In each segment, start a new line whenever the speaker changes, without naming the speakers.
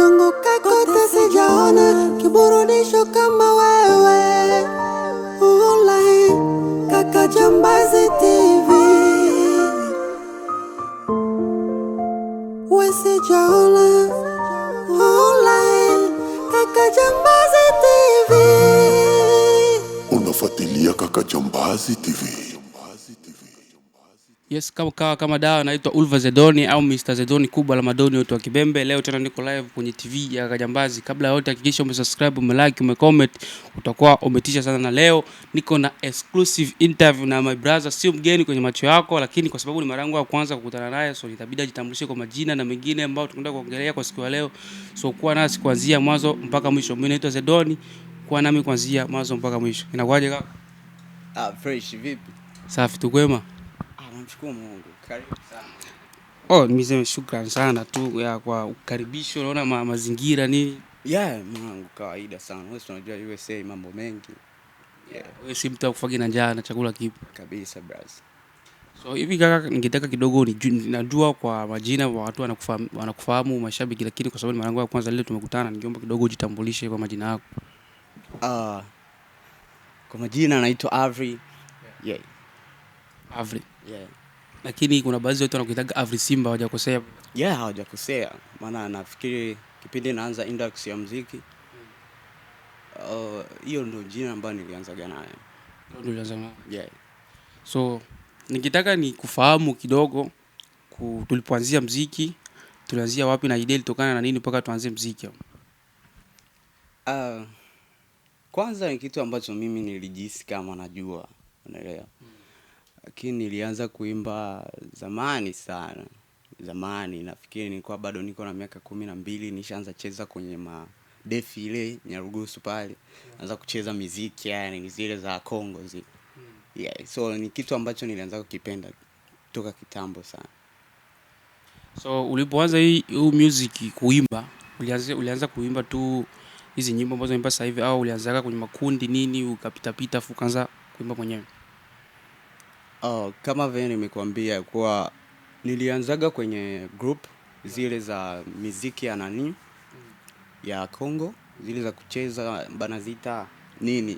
Nimezunguka kote sijaona kiburudisho kama wewe. Online Kaka Jambazi TV. We sijaona online Kaka Jambazi TV.
Unafuatilia Kaka Jambazi TV.
Yes, kama dawa naitwa Ulva Zedoni au Mr. Zedoni kubwa la Madoni wetu wa Kibembe. Leo tena niko live kwenye TV ya Kaka Jambazi. Kabla ya yote hakikisha umesubscribe, umelike, umecomment, utakuwa umetisha sana. Na leo niko na exclusive interview na my brother, sio mgeni kwenye macho yako, lakini kwa sababu ni mara yangu ya kwanza kukutana naye, so itabidi ajitambulishe kwa majina na mengine ambayo tunaenda kuongelea kwa siku ya leo. So kuwa nasi kuanzia mwanzo mpaka mwisho. Mimi naitwa Zedoni, kuwa nami kuanzia mwanzo mpaka mwisho. Inakuwaje kaka?
Ah, fresh vipi?
Safi tu, kwema.
Ah, namshukuru Mungu. Karibu sana.
Oh, mimi niseme shukrani sana tu ya kwa ukaribisho, unaona mazingira nini.
Yeah, mwanangu kawaida sana. Wewe si unajua USA mambo mengi. Yeah,
Wewe si mtu wa kufagi na njaa na chakula kipo.
Kabisa bros.
So hivi kaka, ningetaka kidogo najua kwa majina watu wanakufahamu mashabiki, lakini kwa sababu ni mara yangu ya kwanza leo tumekutana, ningeomba kidogo ujitambulishe kwa majina yako.
Kwa majina naitwa Avery. Yeah.
Avery.
Yeah.
Lakini kuna baadhi ya watu wanakuitaga Avery Simba, hawajakosea.
Yeah, hawajakosea. Maana nafikiri kipindi naanza industry ya muziki, hiyo ndio jina ambayo nilianzaga nayo.
Ndio ulianza nayo.
Yeah.
So nikitaka ni kufahamu kidogo tulipoanzia muziki, tulianzia wapi na idea ilitokana na nini mpaka tuanze muziki hapo?
Kwanza ni kitu ambacho mimi nilijihisi kama najua, unaelewa? Lakini nilianza kuimba zamani sana. Zamani nafikiri nilikuwa bado niko na miaka 12, nishaanza cheza kwenye ma defile Nyarugusu pale. Naanza kucheza muziki, yani zile za Kongo zile. Yeah, so ni kitu ambacho nilianza kukipenda toka kitambo sana.
So ulipoanza hii music kuimba, ulianza kuimba tu hizi nyimbo ambazo unaimba sasa hivi au ulianzaga kwenye makundi nini ukapita pita afu ukaanza kuimba mwenyewe?
Oh, kama vile nimekuambia kuwa nilianzaga kwenye group zile za muziki ya nani ya Kongo, zile za kucheza banazita nini?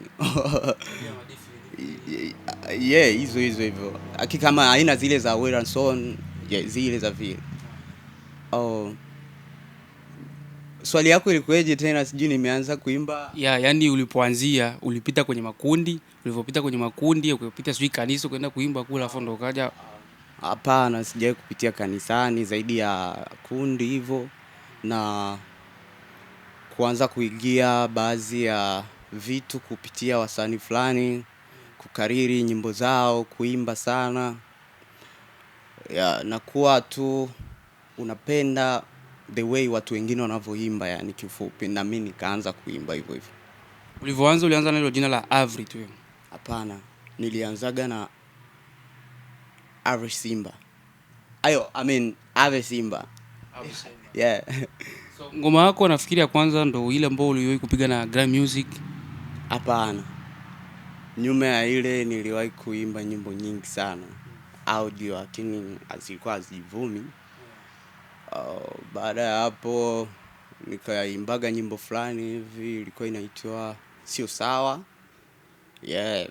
Yeah, hizo hizo hivyo. Hakika kama aina zile za Wilson, yeah, zile za vile. Oh, swali yako ilikuwaje tena? Sijui nimeanza kuimba.
Yeah, yani ulipoanzia ulipita kwenye makundi, ulipopita kwenye makundi ukapita sijui kanisa ukaenda kuimba kule afu ndo ukaja?
Hapana, sijawahi kupitia kanisani zaidi ya kundi hivyo na kuanza kuigia baadhi ya vitu kupitia wasanii fulani, kukariri nyimbo zao, kuimba sana. Yeah, na kuwa tu unapenda the way watu wengine wanavyoimba, yani kifupi, na mimi nikaanza kuimba hivyo hivyo.
Ulivyoanza ulianza na hilo jina la Avery tu?
Hapana, nilianzaga na Avery Simba. Ayo, I mean Avery Simba.
Avery Simba.
Yeah.
So ngoma yako nafikiri ya kwanza ndo ile ambayo uliwahi kupiga na Grand Music?
Hapana. Nyuma ya ile niliwahi kuimba nyimbo nyingi sana audio, lakini zilikuwa hazivumi. Baada ya hapo nikaimbaga nyimbo fulani hivi ilikuwa inaitwa Sio Sawa. Yeah.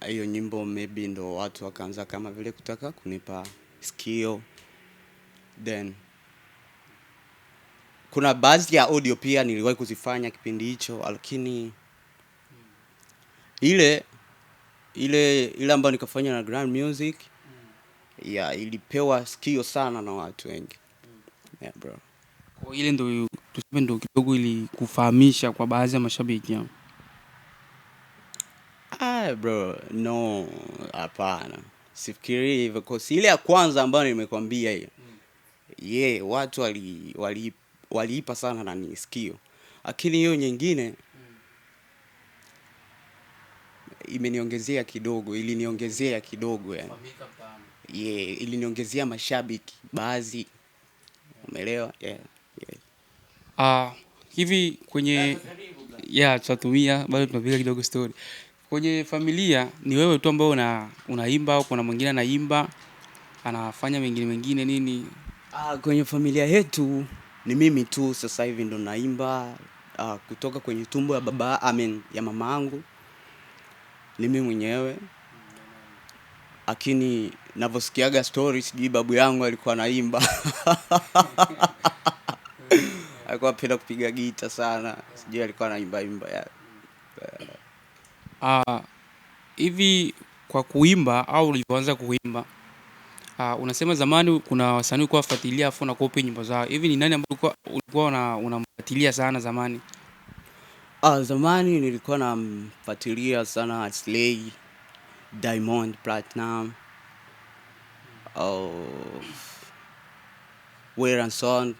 Hiyo nyimbo maybe ndo watu wakaanza kama vile kutaka kunipa sikio. Then kuna baadhi ya audio pia niliwahi kuzifanya kipindi hicho, lakini ile ambayo nikafanya na Grand Music, yeah, ilipewa sikio sana na watu wengi. Yeah, bro.
Kwa ile ndo tuseme ndo kidogo ilikufahamisha kwa baadhi ya mashabiki hao.
Bro, no, hapana. Sifikiri hivyo kwa ile ya kwanza ambayo nimekuambia hiyo. Yeah, watu waliipa sana na nisikio. Lakini hiyo nyingine imeniongezea kidogo, iliniongezea kidogo yani. Yeah, iliniongezea mashabiki baadhi. Umeelewa? Yeah, yeah.
Hivi kwenye yeah, tutatumia bado tunapiga kidogo story. Kwenye familia ni wewe tu ambao unaimba au kuna mwingine anaimba, anafanya mengine mengine nini?
Kwenye familia yetu Ni mimi tu sasa hivi ndo naimba kutoka kwenye tumbo ya baba, I mean, ya mama yangu ni mimi mwenyewe, lakini navyosikiaga story, sijui babu yangu alikuwa anaimba alikuwa apenda kupiga gita sana, sijui alikuwa anaimba imba ya.
Hivi kwa kuimba au ulivyoanza kuimba, unasema zamani kuna wasanii ulikuwa wafuatilia afu unakopi nyimbo zao. Hivi ni nani ambaye ulikuwa unamfuatilia sana zamani?
Zamani nilikuwa namfuatilia sana Slay, Diamond Platinum, oh, Weranson.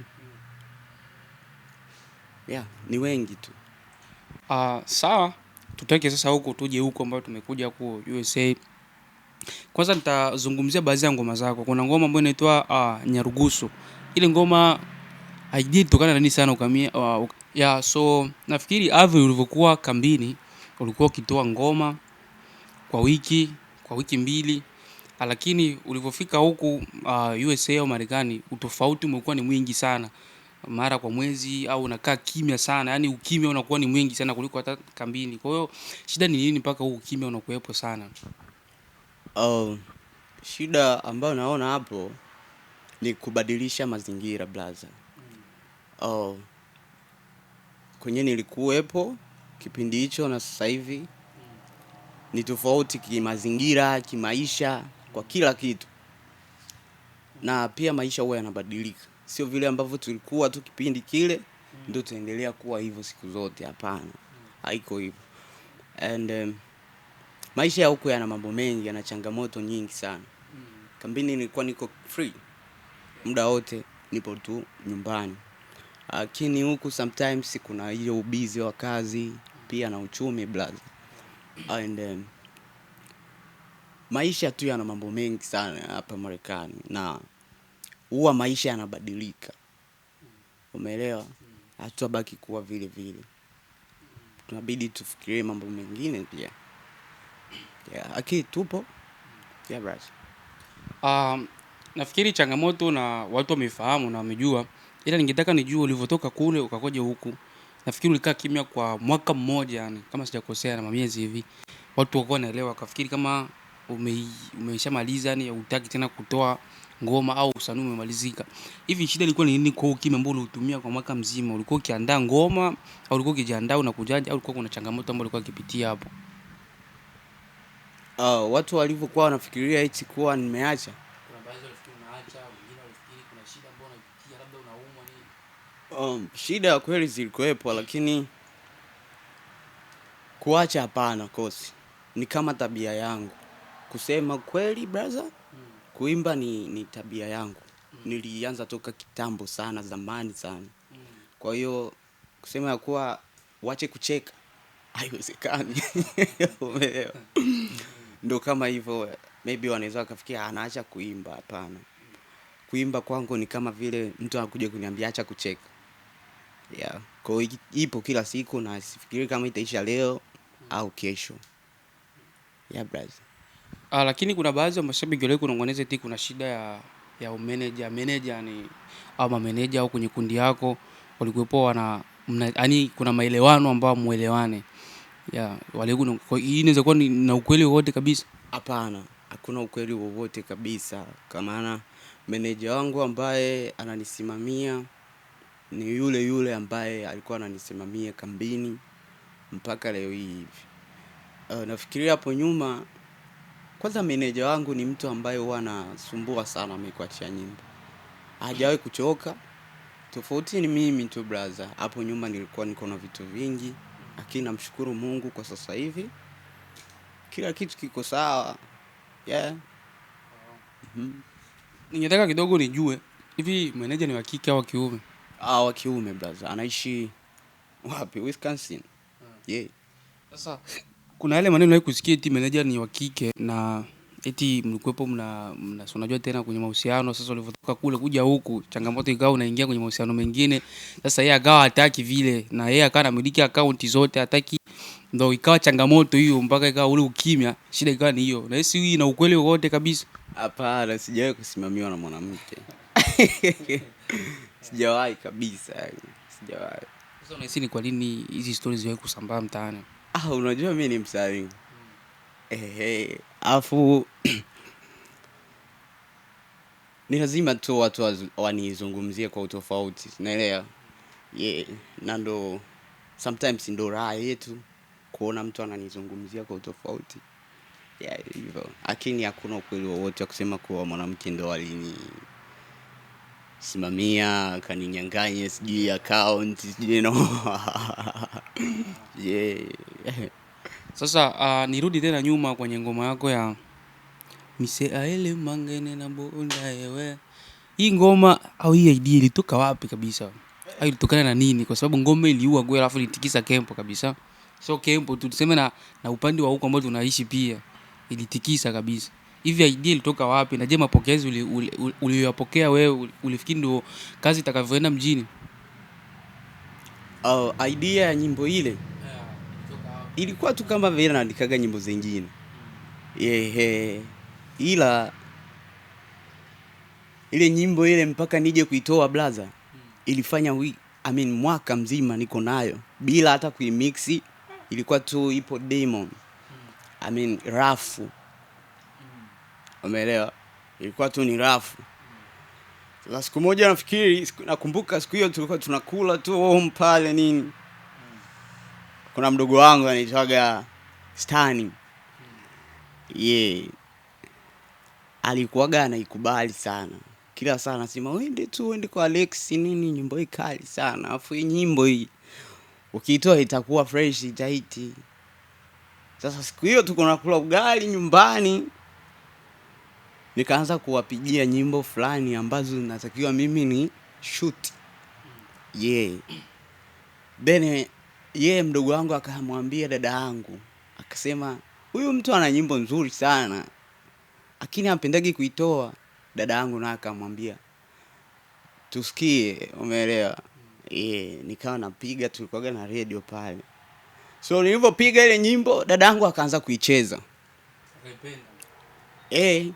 Yeah, ni wengi tu.
Sawa, tutoke sasa huku tuje huku ambayo tumekuja huku USA. Kwanza nitazungumzia baadhi ya ngoma zako. Kuna ngoma ambayo inaitwa Nyarugusu. Ile ngoma haijui tokana na nini sana ukamia yeah, so nafikiri Avi ulivyokuwa kambini ulikuwa ukitoa ngoma kwa wiki, kwa wiki mbili, lakini ulivyofika huku USA au Marekani utofauti umekuwa ni mwingi sana, mara kwa mwezi au unakaa kimya sana, yani ukimya unakuwa ni mwingi sana kuliko hata kambini. Kwa hiyo shida ni nini mpaka huu ukimya unakuwepo sana?
Oh, shida ambayo naona hapo ni kubadilisha mazingira blaza. Oh, kwenye nilikuwepo kipindi hicho na sasa hivi ni tofauti kimazingira, kimaisha, kwa kila kitu. Na pia maisha huwa yanabadilika, sio vile ambavyo tulikuwa tu kipindi kile ndio tuendelea kuwa hivyo siku zote. Hapana, haiko hivyo. And maisha ya huko yana mambo mengi, yana changamoto nyingi sana. Kambini nilikuwa niko free muda wote, nipo tu nyumbani, lakini huku sometimes kuna hiyo ubizi wa kazi pia na uchumi brother. And maisha tu yana mambo mengi sana hapa Marekani, na huwa maisha yanabadilika, umeelewa? Hatutabaki kuwa vile vile, tunabidi tufikirie mambo mengine pia. Yeah, lakini tupo, yeah, brother.
Nafikiri changamoto na watu wamefahamu na wamejua, ila ningetaka nijue ulivyotoka kule ukakoja huku. Nafikiri ulikaa kimya kwa mwaka mmoja, yani kama sijakosea, na mamiezi hivi, watu wakuwa wanaelewa wakafikiri kama umeshamaliza, yani hutaki tena kutoa ngoma au usanii umemalizika. Hivi shida ilikuwa ni nini kwa ukimya ambao uliutumia kwa mwaka mzima? Ulikuwa ukiandaa ngoma au ulikuwa ukijiandaa unakujaje, au ulikuwa kuna changamoto ambayo ulikuwa ukipitia hapo?
Watu walivyokuwa wanafikiria eti kuwa nimeacha.
Kuna baadhi walifikiri unaacha, wengine walifikiri kuna shida ambayo unapitia, labda unaumwa nini.
Shida ya kweli zilikuwepo, lakini kuacha hapana, kosi ni kama tabia yangu. Kusema kweli brother, kuimba ni tabia yangu. Nilianza toka kitambo sana, zamani sana. Kwa hiyo kusema ya kuwa wache kucheka haiwezekani. Umeelewa? Ndo kama hivyo, maybe wanaweza wakafikia anaacha kuimba. Hapana, kuimba kwangu ni kama vile mtu anakuja kuniambia acha kucheka. Yeah. Kwa hiyo ipo kila siku na sifikiri kama itaisha leo au kesho. Yeah, brother.
Lakini kuna baadhi ya mashabiki wale kunong'oneza eti kuna shida ya manager, manager ni au mameneja au kwenye kundi yako walikuwepo wana yani kuna maelewano ambao muelewane. Yeah, wale kwa hii inaweza kuwa ni na ukweli wowote kabisa.
Hapana, hakuna ukweli wowote kabisa. Kwa maana meneja wangu ambaye ananisimamia ni yule yule ambaye alikuwa ananisimamia kambini mpaka leo hii hivi. Nafikiria hapo nyuma, kwanza meneja wangu ni mtu ambaye huwa anasumbua sana mimi kuachia nyimbo. Hajawahi kuchoka. Tofauti ni mimi tu brother. Hapo nyuma nilikuwa niko na vitu vingi, lakini namshukuru Mungu kwa sasa hivi kila kitu kiko sawa. Yeah.
Ningetaka kidogo nijue hivi meneja ni wa kike au wa kiume?
Wa kiume brother. Anaishi wapi? Wisconsin. Yeah.
Sasa kuna yale maneno ya kusikia eti meneja ni wa kike na eti mlikuwepo mna unajua tena kwenye mahusiano. Sasa ulivyotoka kule kuja huku changamoto ikawa unaingia kwenye mahusiano mengine. Sasa yeye akawa hataki vile, na yeye akawa anamiliki akaunti zote hataki, ndo ikawa changamoto hiyo mpaka ikawa ule ukimya, shida ikawa ni hiyo. Na hisi hii ina ukweli wowote kabisa?
Hapana, sijawahi kusimamiwa na mwanamke. Sijawahi kabisa yani, sijawahi.
Sasa unahisi ni kwa nini hizi stories ziwahi kusambaa mtaani?
Ah, unajua mi ni msanii. Ehe, afu ni lazima tu watu wanizungumzie kwa utofauti, unaelewa? Yeah, na ndo sometimes ndo raha yetu kuona mtu ananizungumzia kwa utofauti. Yeah, hivyo. Lakini hakuna ukweli wowote wa kusema kuwa mwanamke ndo alinisimamia akaninyang'anya sijui account sijui no. Yeah.
Sasa nirudi tena nyuma kwenye ngoma yako ya Mise aele mangene na bonda ewe. Hii ngoma au hii idea ilitoka wapi kabisa? Au ilitokana na nini? Kwa sababu ngoma iliua kweli, alafu ilitikisa kempo kabisa. So kempo tu tuseme na upande wa huko ambao tunaishi pia ilitikisa kabisa. Hivi idea ilitoka wapi? Na je, mapokezi uliyoyapokea wewe ulifikiri ndio kazi itakavyoenda mjini?
Oh, idea ya nyimbo ile ilikuwa tu kama vile naandikaga nyimbo zingine. Yehe. Ila ile nyimbo ile mpaka nije kuitoa blaza ilifanya I mean, mwaka mzima niko nayo bila hata kuimix, ilikuwa tu ipo demo. I mean, rafu. Umeelewa? Ilikuwa tu ni rafu. Sasa siku moja nafikiri nakumbuka siku hiyo tulikuwa tunakula tu home pale nini. Kuna mdogo wangu anaitwaga Stani. Yeah. Alikuwaga anaikubali sana. Kila saa anasema uende tu uende kwa Alex nini, nyimbo hii kali sana. Alafu hii nyimbo hii ukiitoa itakuwa fresh, itaiti. Sasa siku hiyo tuko nakula ugali nyumbani, nikaanza kuwapigia nyimbo fulani ambazo natakiwa mimi ni shoot. Yeah. Then yeye mdogo wangu akamwambia dada yangu, akasema huyu mtu ana nyimbo nzuri sana lakini hapendagi kuitoa. Dada yangu naye akamwambia tusikie, umeelewa? Yeah, nikawa napiga, tulikuwaga na radio pale. So nilivyopiga ile nyimbo dada yangu akaanza kuicheza.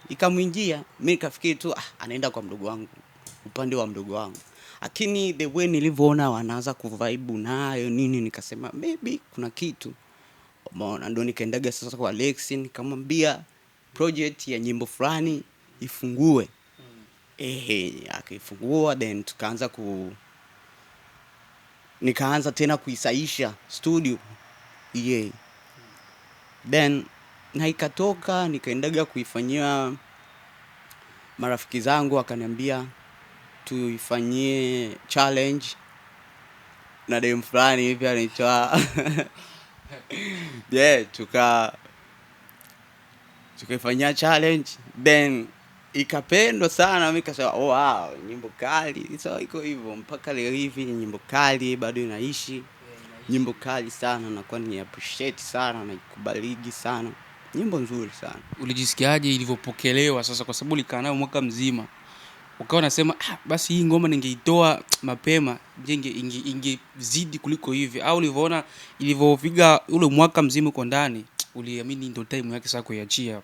Ikamwingia. Mimi nikafikiri tu anaenda kwa mdogo wangu, upande wa mdogo wangu. Lakini the way nilivyoona wanaanza kuvibe nayo nini, nikasema maybe kuna kitu. Umeona, ndo nikaendaga sasa kwa Alex nikamwambia project ya nyimbo fulani ifungue. Akaifungua, then tukaanza nikaanza tena kuisaisha studio. Yeah. Then na ikatoka, nikaendaga kuifanyia marafiki zangu, akaniambia tuifanyie challenge na dem fulani hivi anaitwa yeah, tukaifanyia challenge, then ikapendwa sana. Mimi nikasema oh, wow, nyimbo kali. So iko hivyo mpaka leo hivi, nyimbo kali bado inaishi, nyimbo kali sana, nakuwa ni appreciate sana na ikubaliki sana, nyimbo nzuri sana.
Ulijisikiaje ilivyopokelewa sasa, kwa sababu ulikaa nayo mwaka mzima ukawa unasema basi hii ngoma ningeitoa mapema ingezidi kuliko hivi, au ulivyoona ilivyopiga ule mwaka mzima uko ndani uliamini ndio time yake sasa kuiachia?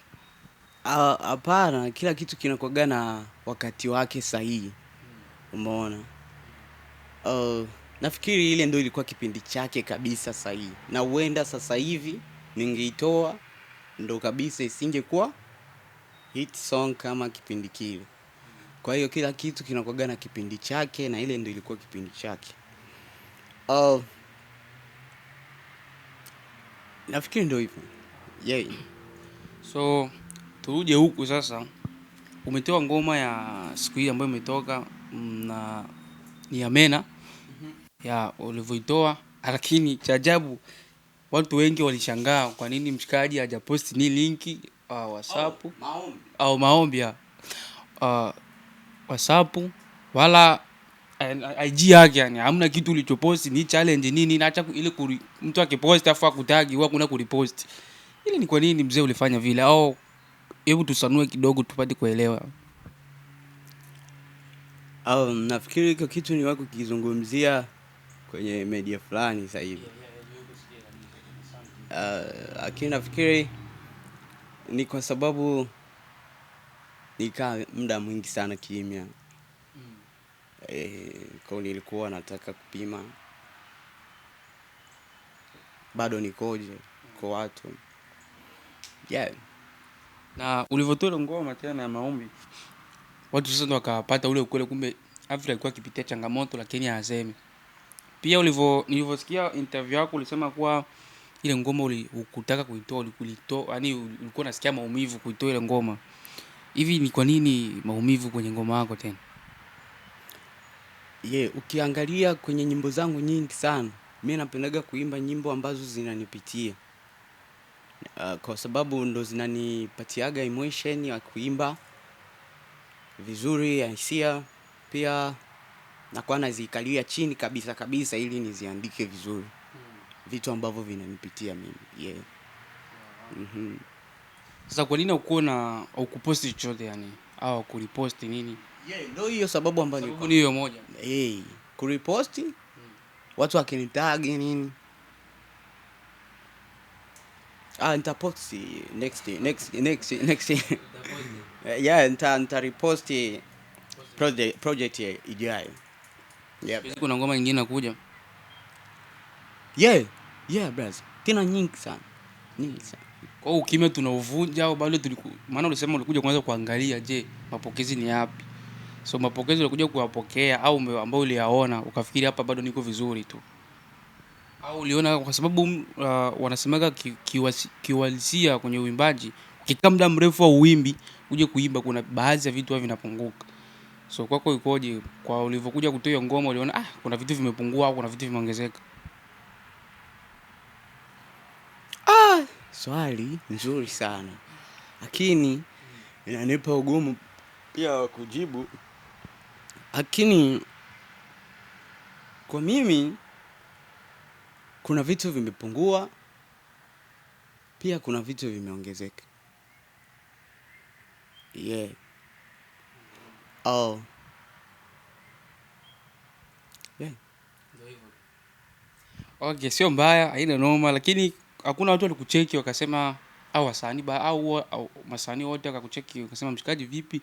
Hapana, kila kitu kinakuwaga na wakati wake sahihi. Umeona? Nafikiri ile ndio ilikuwa kipindi chake kabisa sahihi, na huenda sasa hivi ningeitoa ndo kabisa isingekuwa hit song kama kipindi kile. Kwa hiyo kila kitu kinakuwaga na kipindi chake, na ile ndio ilikuwa kipindi chake. Nafikiri ndio hivyo. Yeah.
So turuje huku sasa, umetoa ngoma ya siku hii ambayo imetoka na ni ya Mena ya ulivyoitoa, lakini cha ajabu watu wengi walishangaa kwa nini mshikaji hajaposti ni linki WhatsApp
maombi
au maombi ya WhatsApp wala IG yake, yani hamna kitu ulichoposti, ni challenge nini, na acha ile mtu akipost afu akutagi huwa kuna kurepost. Ile ni kwa nini mzee ulifanya vile? Au hebu tusanue kidogo tupate kuelewa.
Nafikiri hicho kitu ni wako kukizungumzia kwenye media fulani sasa hivi. Lakini nafikiri ni kwa sababu nikaa muda mwingi sana kimya. Kwa nilikuwa nataka kupima bado nikoje kwa watu, yeah.
Na ulivyotoa ile ngoma tena ya maombi, watu sasa ndo wakapata ule ukweli, kumbe Afrika alikuwa akipitia changamoto lakini hasemi. Pia nilivyosikia interview yako ulisema kuwa ile ngoma hukutaka kuitoa, ulitoa, yani ulikuwa unasikia maumivu kuitoa ile ngoma. Hivi ni kwa nini maumivu kwenye ngoma yako tena?
Yeah, ukiangalia kwenye nyimbo zangu nyingi sana, mi napendaga kuimba nyimbo ambazo zinanipitia. Kwa sababu ndo zinanipatiaga emotion ya kuimba vizuri ya hisia, pia nakuwa nazikalia chini kabisa kabisa ili niziandike vizuri vitu ambavyo vinanipitia mimi, yeah.
Sasa kwa nini hukuwa na hukuposti chochote yani au kureposti nini?
Yeah, ndo hiyo sababu ambayo
Sababu ni hiyo moja.
Hey, kureposti watu wakinitag nini, nitaposti next next next next yeah, nita reposti project ijayo. Yep.
Kuna ngoma nyingine inakuja.
Yeah, yeah brother. Tena nyingi sana. Nyingi sana.
Kwa hiyo ukimya tunauvunja au bado maana ulisema ulikuja kwanza kuangalia je, mapokezi ni yapi? So mapokezi ulikuja kuyapokea au ambao uliyaona ukafikiri hapa bado niko vizuri tu? Au uliona kwa sababu wanasemaga kiuhalisia kwenye uimbaji, ukikaa muda mrefu au uimbi, uje kuimba kuna baadhi ya vitu huwa vinapunguka. So kwako ikoje? Kwa ulivyokuja kutoa hiyo ngoma uliona kuna vitu vimepungua au kuna vitu vimeongezeka?
Swali nzuri sana. Lakini inanipa ugumu pia wa kujibu. Lakini kwa mimi kuna vitu vimepungua, pia kuna vitu vimeongezeka. Yeah. Oh. Yeah.
Okay, sio mbaya, haina noma, lakini hakuna watu walikucheki wakasema au wasanii ba au masanii wote wakakucheki wakasema mshikaji vipi,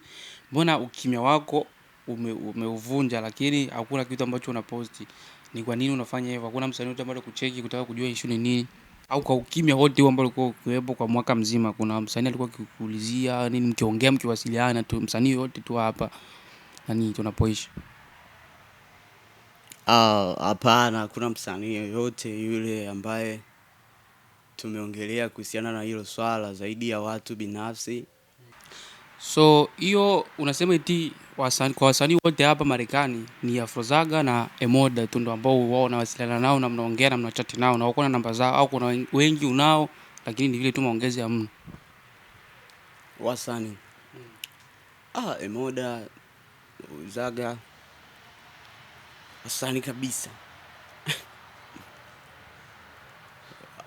mbona ukimya wako umeuvunja lakini hakuna kitu ambacho unaposti? Ni kwa nini unafanya hivyo? Hakuna msanii wote ambaye alikucheki kutaka kujua issue ni nini? Au kwa ukimya wote huo ambao ulikuwa ukiwepo kwa mwaka mzima, kuna msanii alikuwa akikuulizia nini, mkiongea mkiwasiliana tu, msanii yote tu hapa nani tunapoishi?
Hapana, hakuna msanii yoyote yule ambaye tumeongelea kuhusiana na hilo swala zaidi ya watu binafsi.
So hiyo unasema eti kwa wasanii wote hapa Marekani ni Afrozaga na Emoda tu ndo ambao wao wanawasiliana nao na mnaongea na mnachati nao na wako na namba zao, au kuna wengi unao lakini ni vile tu maongezi hamna?
Wasanii. Emoda, Zaga, wasanii kabisa.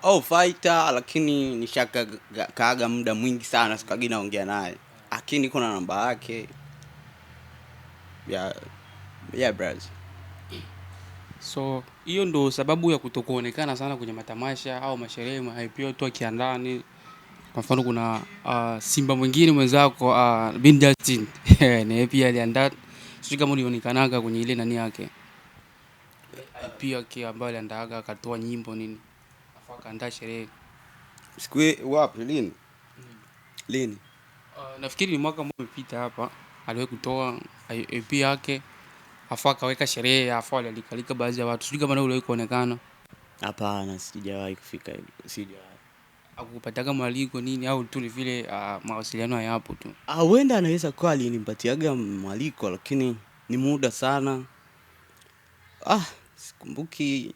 Oh, fighter, lakini nishakaaga muda mwingi sana sikagi naongea naye. Lakini kuna namba yake. Yeah, yeah bros.
So hiyo ndo sababu ya kutokuonekana sana kwenye matamasha au masherehe, ma IPO tu akiandaa ni. Kwa mfano kuna Simba mwingine mwenzako Bin Justin na yeye pia aliandaa, sijui kama ulionekanaga kwenye ile nani yake IP yake ambayo aliandaaga akatoa nyimbo nini, afu akaandaa sherehe.
Siku wapi lini? Lini?
Nafikiri ni mwaka mmoja umepita hapa aliwahi kutoa IP yake afu akaweka sherehe afu alialika baadhi ya watu, sijui kama na uliwahi kuonekana.
Hapana, sijawahi kufika, sijawahi.
Hakupataga mwaliko nini au tu ni vile mawasiliano hayapo tu?
Huenda anaweza kuwa alinipatiaga mwaliko lakini ni muda sana. Sikumbuki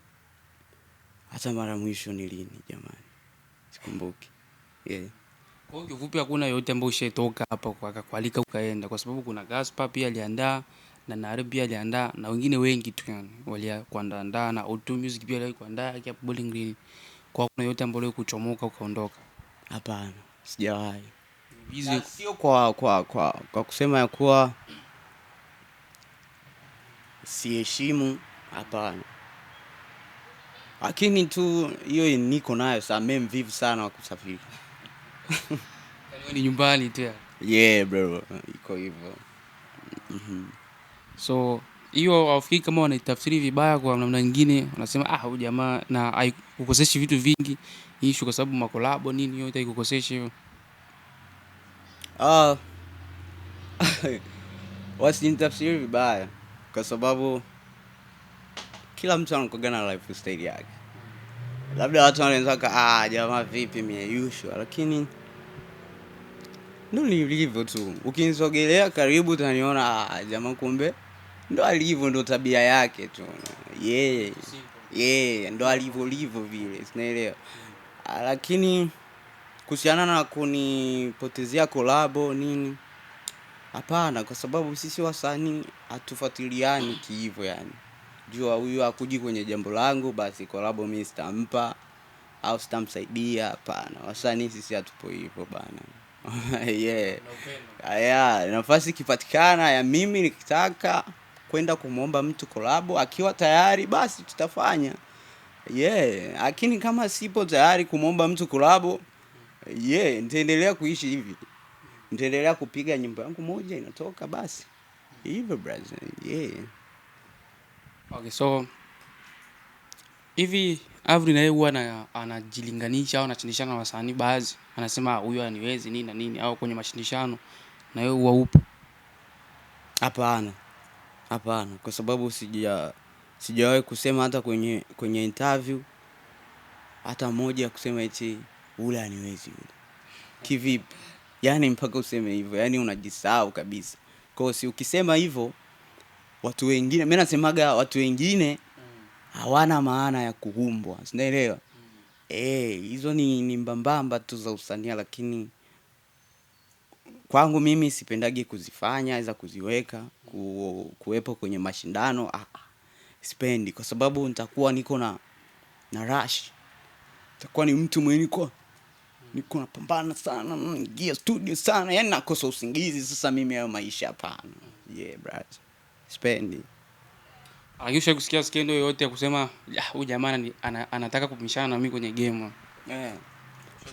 hata mara mwisho ni lini jamani. Sikumbuki. Yeah.
Kwa hiyo kifupi hakuna yote ambayo ushaitoka hapa kwa akakualika ukaenda, kwa sababu kuna Gaspar pia aliandaa na Nare pia aliandaa na wengine wengi tu yani walia kuandaa na O2 Music pia aliwahi kuandaa yake hapo Bowling Green. Kwa kuna yote ambayo uliwahi kuchomoka ukaondoka?
Hapana, sijawahi.
Busy.
Sio kwa kusema ya kuwa siheshimu, hapana. Lakini tu hiyo niko nayo saa, mimi mvivu sana wa kusafiri.
Yaani ni nyumbani tu ya.
Yeah bro, iko hivyo.
So Hiyo hawafikiri kama wanaitafsiri vibaya kwa namna nyingine, wanasema ah, huyu jamaa na haikukoseshi vitu vingi issue, kwa sababu makolabo nini yote haikukoseshi hivyo.
Ah, wasinitafsiri vibaya kwa sababu kila mtu anakuwaga na lifestyle yake. Labda watu wanaweza ah, jamaa vipi mieyusho, lakini ndo nilivyo tu. Ukinisogelea karibu utaniona, ah, jamaa kumbe ndo alivyo, ndo tabia yake tu. Yeah. Yeah, ndo alivyo vile, sinaelewa. Lakini kuhusiana na kunipotezea kolabo nini, hapana, kwa sababu sisi wasanii hatufuatiliani kiivo yani. Jua huyu hakuji kwenye jambo langu, basi kolabo mimi sitampa au sitamsaidia. Hapana, wasanii sisi hatupo hivyo bana. Yeah. Aya, nafasi ikipatikana ya mimi nikitaka kwenda kumwomba mtu kolabo, akiwa tayari basi tutafanya. Yeah, lakini kama sipo tayari kumwomba mtu kolabo, yeah, nitaendelea kuishi hivi. Nitaendelea kupiga nyimbo yangu moja inatoka basi. Hivyo brother. Yeah.
Okay, so hivi Avri na yeye huwa anajilinganisha au anashindishana na wasanii baadhi, anasema huyu haniwezi nini na nini, au kwenye mashindishano na yeye huwa upo?
Hapana. Hapana, kwa sababu sijawahi kusema hata kwenye interview hata moja kusema eti ule haniwezi yule. Kivipi? Yaani mpaka useme hivyo, yaani unajisahau kabisa. Kwa hiyo si ukisema hivyo watu wengine, mimi nasemaga watu wengine hawana maana ya kuumbwa, sinaelewa. Hizo ni mbambamba tu za usanii, lakini kwangu mimi sipendagi kuzifanya, za kuziweka, kuwepo kwenye mashindano, sipendi kwa sababu nitakuwa niko na rush. Nitakuwa ni mtu mwenye niko napambana sana, naingia studio sana, yani nakosa usingizi. Sasa mimi hayo maisha hapana. Yeah brother. Sipendi.
Lakini ushawahi kusikia skendo yoyote ya kusema huyu jamaa anataka kupishana na mimi kwenye game?
Yeah.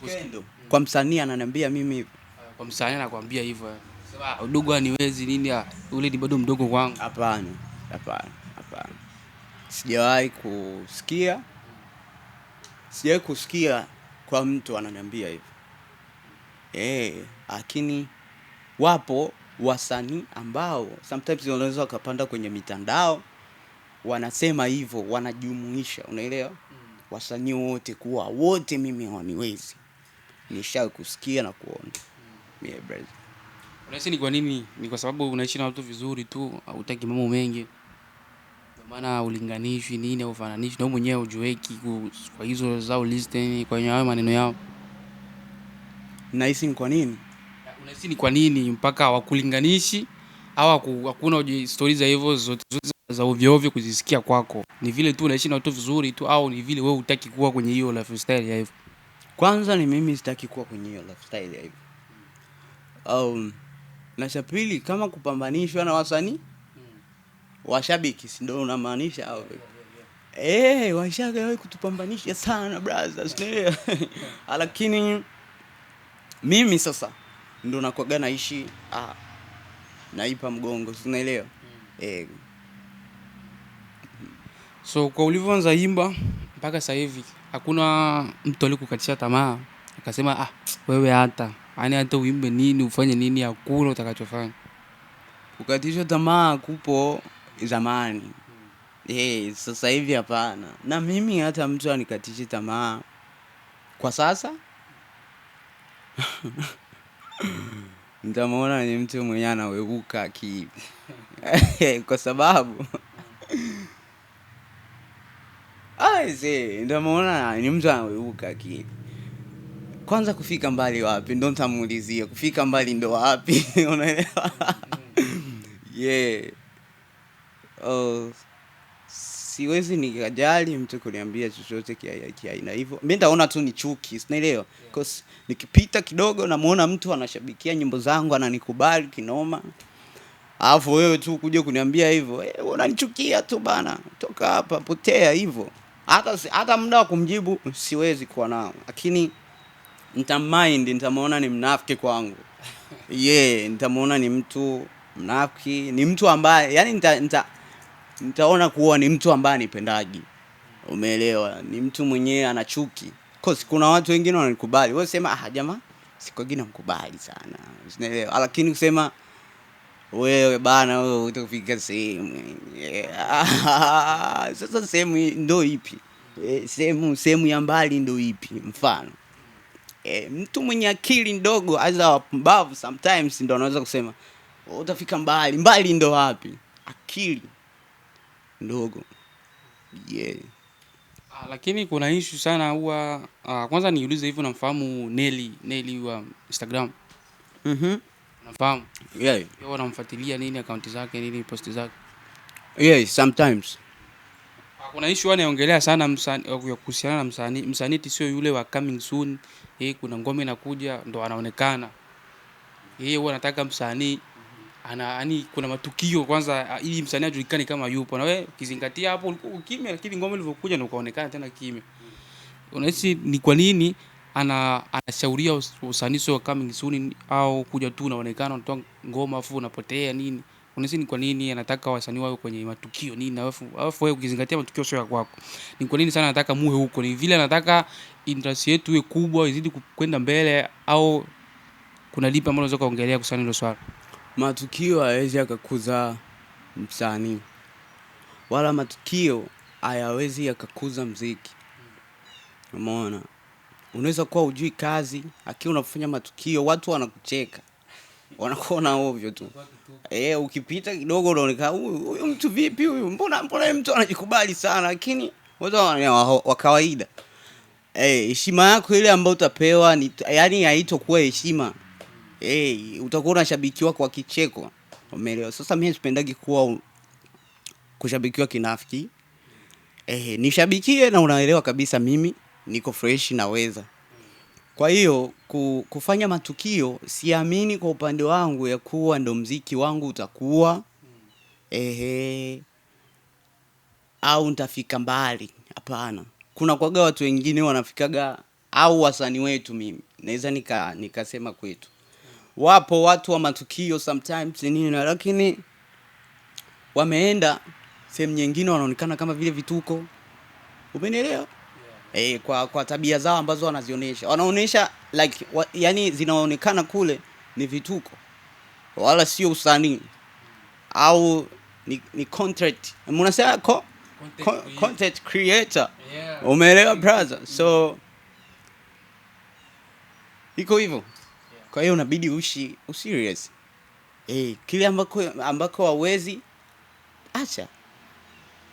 Skendo. Kwa msanii ananiambia mimi hivi.
Kwa msanii anakuambia hivyo. Sema udogo haniwezi nini, ule ni bado mdogo kwangu.
Hapana. Hapana. Hapana. Sijawahi kusikia. Sijawahi kusikia kwa mtu ananiambia hivyo. Lakini wapo wasanii ambao sometimes wanaweza wakapanda kwenye mitandao wanasema hivyo, wanajumuisha, unaelewa? Wasanii wote kuwa wote mimi hawaniwezi. Nishawahi kusikia na kuona. Yeah, brother.
Unahisi ni kwa nini? Ni kwa sababu unaishi na watu vizuri tu, hautaki mambo mengi. Ndio maana ulinganishwi nini au ufananishwi na wewe mwenyewe hujiweki kwa hizo zao list, kwa hayo maneno yao.
Unahisi ni kwa nini?
Unahisi ni kwa nini mpaka hawakulinganishi au hakuna stories za hivyo zote za ovyo ovyo kuzisikia kwako? Ni vile tu unaishi na watu vizuri tu au ni vile wewe hutaki kuwa kwenye hiyo lifestyle ya hivyo?
Kwanza ni mimi sitaki kuwa kwenye hiyo lifestyle ya hivyo. Na cha pili kama kupambanishwa na wasanii washabiki, si ndio unamaanisha au? Washaga kutupambanisha sana brother, si ndio? Lakini mimi sasa ndo nakuwaga naishi naipa mgongo, si unaelewa?
So kwa ulivyoanza imba mpaka sasa hivi hakuna mtu alikukatisha tamaa akasema wewe hata yani hata uimbe nini ufanye nini hakuna utakachofanya?
Kukatishwa tamaa kupo zamani. Sasa hivi hapana. Na mimi hata mtu anikatishe tamaa kwa sasa nitamuona ni mtu mwenye anaweuka akili. Kwa sababu nitamuona ni mtu anaweuka akili. Kwanza kufika mbali wapi ndo nitamuulizia, kufika mbali ndo wapi? Unaelewa? Yeah. Siwezi nikajali mtu kuniambia chochote kiaina hivyo. Mimi nitaona tu ni chuki, sinaelewa. Cause nikipita kidogo namuona mtu anashabikia nyimbo zangu, ananikubali kinoma. Alafu wewe tu kuja kuniambia hivyo, unanichukia tu bana. Toka hapa, potea hivyo. Hata muda wa kumjibu siwezi kuwa nao. Lakini nitamind, nitamuona ni mnafiki kwangu. Yeah, nitamuona ni mtu mnafiki, ni mtu ambaye yani Nitaona kuwa ni mtu ambaye anipendaji. Umeelewa? Ni mtu mwenyewe ana chuki. Cause kuna watu wengine wananikubali. Wewe sema ah, jamaa siku nyingine namkubali sana. Unaelewa? Lakini kusema wewe bana, wewe utafika sehemu. Yeah. Sasa sehemu ndo ipi? Sehemu ya mbali ndo ipi mfano? Mtu mwenye akili ndogo aza wapumbavu sometimes ndo anaweza kusema utafika mbali. Mbali ndo wapi? Akili ndogo. Yeah.
Lakini kuna issue sana huwa kwanza niulize hivi, unamfahamu Nelly wa Instagram?
Mhm.
Unamfahamu?
Yeah.
Wewe unamfuatilia nini, akaunti zake nini, posti zake?
Yeah, sometimes.
Kuna issue anaongelea sana msanii ya kuhusiana na msanii. Msanii sio yule wa coming soon. Kuna ngoma inakuja ndo anaonekana. Yeye huwa anataka msanii ana yani kuna matukio kwanza ili msanii ajulikane kama yupo. Na wewe ukizingatia hapo ulikuwa ukimya, lakini ngoma ilivyokuja ndo ukaonekana tena kimya. Unahisi ni kwa nini anashauria usanii sio coming soon au kuja tu unaonekana unatoa ngoma afu unapotea nini? Unahisi ni kwa nini anataka wasanii wawe kwenye matukio nini? Alafu wewe ukizingatia matukio sio ya kwako. Ni kwa nini sana anataka muwe huko? Ni vile anataka industry yetu iwe kubwa izidi kwenda mbele, au kuna lipi ambalo unaweza kuongelea kuhusiana hilo swala?
Matukio hayawezi yakakuza msanii, wala matukio hayawezi yakakuza mziki. Umeona? Unaweza kuwa hujui kazi, lakini unafanya matukio, watu wanakucheka, wanakuona ovyo tu. Ukipita kidogo unaonekana huyu mtu vipi huyu? Mbona mtu anajikubali sana, lakini watu wa kawaida. Heshima yako ile ambayo utapewa ni yani haitokuwa heshima. Utakuwa unashabikiwa kwa kicheko. Umeelewa? Sasa mimi sipendagi kuwa kushabikiwa kinafiki. Nishabikie na unaelewa kabisa mimi niko fresh naweza. Kwa hiyo kufanya matukio siamini kwa upande wangu ya kuwa ndo mziki wangu utakuwa au nitafika mbali. Hapana. Kuna kwaga watu wengine wanafikaga, au wasanii wetu, mimi naweza nikasema kwetu wapo watu wa matukio sometimes nini, lakini wameenda sehemu nyingine wanaonekana kama vile vituko. Umenielewa? Yeah. Kwa tabia zao ambazo wanazionyesha. Wanaonyesha like yani zinaonekana kule ni vituko, wala sio usanii. Au ni content. Mnasema content creator. Yeah. Umeelewa brother? So iko hivyo. Kwa hiyo unabidi uishi userious. Kile ambako hawezi acha.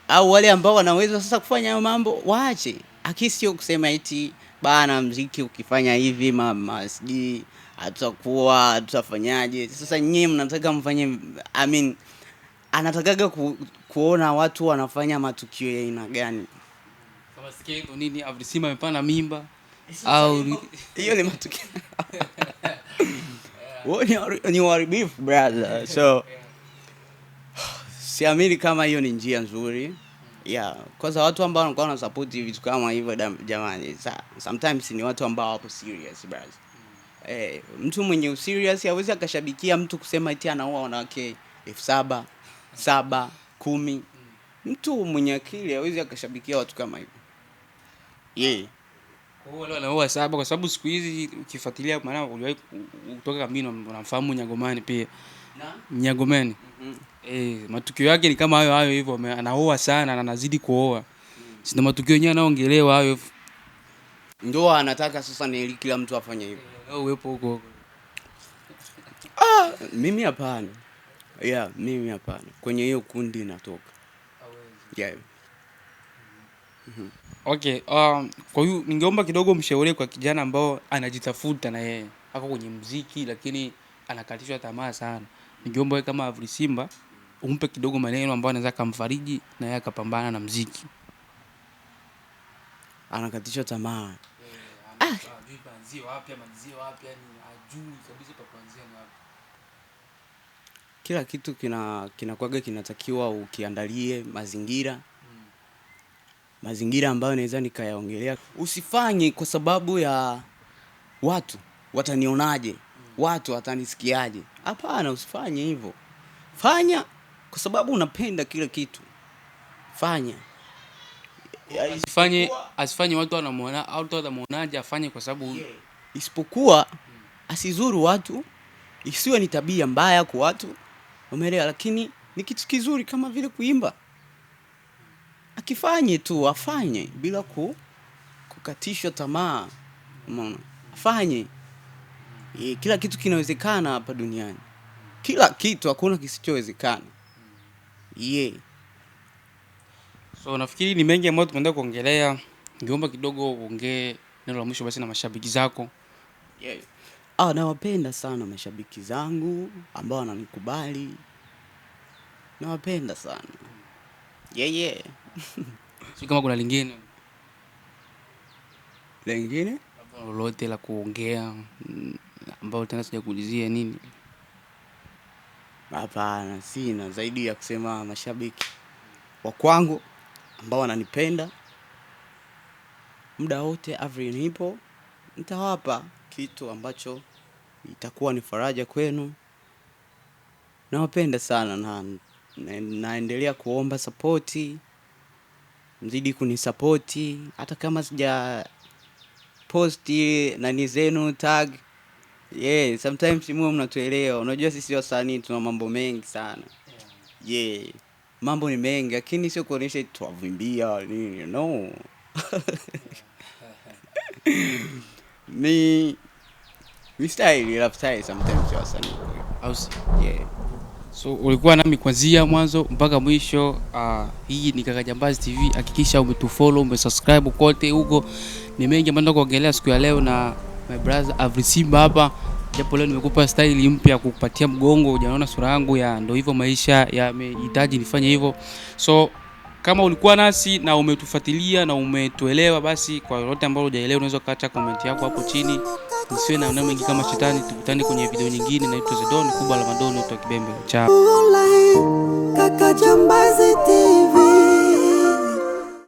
Au wale ambao wanaweza sasa kufanya hayo mambo waache. Akisio kusema eti bana mziki ukifanya hivi mama siji atakuwa tutafanyaje. Sasa nyinyi mnataka mfanye, I mean anatakaga kuona watu wanafanya matukio ya aina gani.
Kama skendo nini, Avrisima amepana mimba au
hiyo ni matukio. Ni uharibifu brother. So siamini kama hiyo ni njia nzuri. Yeah, kwanza watu ambao wanakuwa na support vitu kama hivyo jamani, sometimes ni watu ambao wapo serious brother. Mtu mwenye serious hawezi akashabikia mtu kusema eti anaoa wanawake 7,000, 7, 10. Mtu mwenye akili hawezi akashabikia watu kama hivyo. Yeah.
Kwa hiyo wale wanaoa 7, kwa sababu siku hizi ukifuatilia, maana uliwahi kutoka kambini unamfahamu Nyagomani pia.
Na?
Nyagomani. Matukio yake ni kama hayo hayo hivyo, anaoa sana na anazidi kuoa. Sina matukio yenyewe anaongelewa hayo hivyo.
Ndio anataka sasa ni kila mtu afanye hivyo.
Uwepo huko huko.
Mimi hapana. Yeah, mimi hapana. Kwenye hiyo kundi natoka. Yeah.
Okay, kwa hiyo ningeomba kidogo mshauri kwa kijana ambao anajitafuta na yeye ako kwenye muziki lakini anakatishwa tamaa sana. Ningeomba wewe kama Avrisimba umpe kidogo maneno ambayo anaweza kumfariji na yeye akapambana na muziki.
Anakatishwa tamaa.
Hajui paanzie wapi, amalizie wapi, yani hajui kabisa pa kuanzia ni wapi.
Kila kitu kinakuwaga kinatakiwa ukiandalie mazingira. Mazingira ambayo naweza nikayaongelea. Usifanye kwa sababu ya watu watanionaje, watu watanisikiaje. Hapana, usifanye hivyo. Fanya kwa sababu unapenda kila kitu. Fanya.
Asifanye, asifanye watu wanamuona, watu watamuonaje, afanye kwa sababu
Isipokuwa asizuru watu, isiwe ni tabia mbaya kwa watu, umeelewa? Lakini ni kitu kizuri kama vile kuimba, akifanye tu, afanye bila kukatishwa tamaa, umeona? Afanye. Kila kitu kinawezekana hapa duniani, kila kitu, hakuna kisichowezekana. Yeah.
So nafikiri ni mengi ambayo tumeenda kuongelea. Ningeomba kidogo uongee neno la mwisho basi na mashabiki zako.
Yeah. Nawapenda sana mashabiki zangu ambao wananikubali. Nawapenda sana. Yeah, yeah.
Sio kama kuna lingine
Lingine?
lolote la kuongea ambao tena sijakuulizia nini?
Hapana, sina zaidi ya kusema mashabiki wa kwangu ambao wananipenda muda wote, Avri nipo, nitawapa kitu ambacho itakuwa ni faraja kwenu. Nawapenda sana na naendelea kuomba sapoti, mzidi kunisapoti hata kama sija posti nani zenu tag. Yeah, sometimes muwe mnatuelewa. Unajua sisi wasanii tuna mambo mengi sana. Yeah. Mambo ni mengi lakini sio kuonyesha tuwavimbia nini, no. Ni style, lifestyle sometimes ya wasanii.
Au si?
Yeah.
So ulikuwa nami kuanzia mwanzo mpaka mwisho. Hii ni Kaka Jambazi TV. Hakikisha umetufollow, umesubscribe kote huko. Ni mengi ambayo kuongelea siku ya leo na my brother Avri Simba hapa. Japo leo nimekupa style mpya kukupatia mgongo, hujaona sura yangu ya ndio hivyo, maisha yamehitaji nifanye hivyo. So kama ulikuwa nasi na umetufuatilia na umetuelewa, basi kwa lolote ambalo hujaelewa unaweza kuacha comment yako hapo chini. Nisiwe na maneno mengi kama shetani. Tukutane kwenye video nyingine. Naitwa Zedon, kubwa la Madoni, kutoka Kibembe. Ciao.
Online, Kaka Jambazi TV.